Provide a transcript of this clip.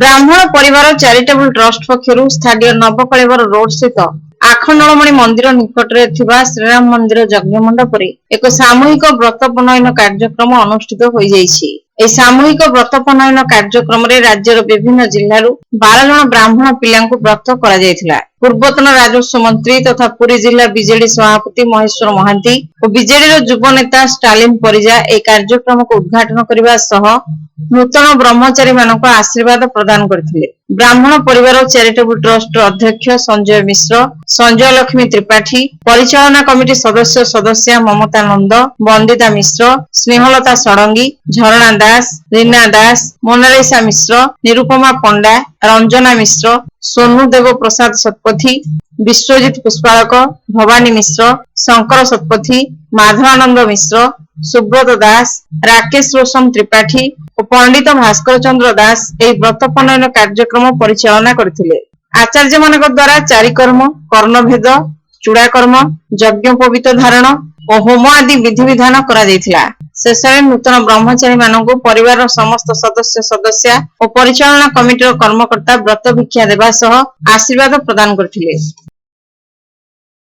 ବ୍ରାହ୍ମଣ ପରିବାର charitable trust ପକ୍ଷରୁ ସ୍ଥାନୀୟ ନବକଳେବର ରୋଡ ସ୍ଥିତ ଆଖଣ୍ଡଳମଣି ମନ୍ଦିର ନିକଟରେ ଥିବା ଶ୍ରୀରାମ ମନ୍ଦିର ଯଜ୍ଞ ମଣ୍ଡପରେ ଏକ ସାମୂହିକ ବ୍ରତୋପନୟନ କାର୍ଯ୍ୟକ୍ରମ ଅନୁଷ୍ଠିତ ହୋଇଯାଇଛି। ଏହି ସାମୂହିକ ବ୍ରତୋପନୟନ କାର୍ଯ୍ୟକ୍ରମରେ ରାଜ୍ୟର ବିଭିନ୍ନ ଜିଲ୍ଲାରୁ 12 ଜଣ ବ୍ରାହ୍ମଣ ପିଲାଙ୍କୁ ବ୍ରତ କରାଯାଇଥିଲା। ପୂର୍ବତନ ରାଜସ୍ୱ ମନ୍ତ୍ରୀ ତଥା ପୁରୀ ଜିଲ୍ଲା ବିଜେଡି ସଭାପତି ମହେଶ୍ୱର ମହାନ୍ତି ଓ ବିଜେଡିର ଯୁବ ନେତା ଷ୍ଟାଲିନ ପରିଜା ଏହି କାର୍ଯ୍ୟକ୍ରମକୁ ଉଦ୍ଘାଟନ କରିବା ସହ ନୂତନ ବ୍ରହ୍ମଚାରୀମାନଙ୍କୁ ଆଶୀର୍ବାଦ ପ୍ରଦାନ କରିଥିଲେ। ବ୍ରାହ୍ମଣ ପରିବାର ଚାରିଟେବୁଲ ଟ୍ରଷ୍ଟର ଅଧ୍ୟକ୍ଷ ସଞ୍ଜୟ ମିଶ୍ର, ସଞ୍ଜୟ ଲକ୍ଷ୍ମୀ ତ୍ରିପାଠୀ, ପରିଚାଳନା କମିଟି ସଦସ୍ୟ ସଦସ୍ୟା ମମତା ନନ୍ଦ, ବନ୍ଦିତା ମିଶ୍ର, ସ୍ନେହଲତା ଷଡ଼ଙ୍ଗୀ, ଝରଣା ଦାସ, ରୀନା ଦାସ, ମୋନାଲିସା ମିଶ୍ର, ନିରୁପମା ପଣ୍ଡା, ରଞ୍ଜନା ମିଶ୍ର, ସୋନୁ ଦେବ ପ୍ରସାଦ ଶତପଥୀ, ବିଶ୍ୱଜିତ ପୁଷ୍ପାଳକ, ଭବାନୀ ମିଶ୍ର, ଶଙ୍କର ଶତପଥୀ, ମାଧବାନନ୍ଦ ମିଶ୍ର, ସୁବ୍ରତ ଦାସ, ରାକେଶ ରୋଶନ ତ୍ରିପାଠୀ ଓ ପଣ୍ଡିତ ଭାସ୍କର ଚନ୍ଦ୍ର ଦାସ ଏହି ବ୍ରତୋପନୟନ କାର୍ଯ୍ୟକ୍ରମ ପରିଚାଳନା କରିଥିଲେ। ଆଚାର୍ଯ୍ୟମାନଙ୍କ ଦ୍ୱାରା ଚାରିକର୍ମ, କର୍ଣ୍ଣଭେଦ, ଚୂଡ଼ାକର୍ମ, ଯଜ୍ଞୋପବୀତ ଧାରଣ ଓ ହୋମ ଆଦି ବିଧିବିଧାନ କରାଯାଇଥିଲା। ଶେଷରେ ନୂତନ ବ୍ରହ୍ମଚାରୀମାନଙ୍କୁ ପରିବାରର ସମସ୍ତ ସଦସ୍ୟ ସଦସ୍ୟା ଓ ପରିଚାଳନା କମିଟିର କର୍ମକର୍ତ୍ତା ବ୍ରତ ଭିକ୍ଷା ଦେବା ସହ ଆଶୀର୍ବାଦ ପ୍ରଦାନ କରିଥିଲେ।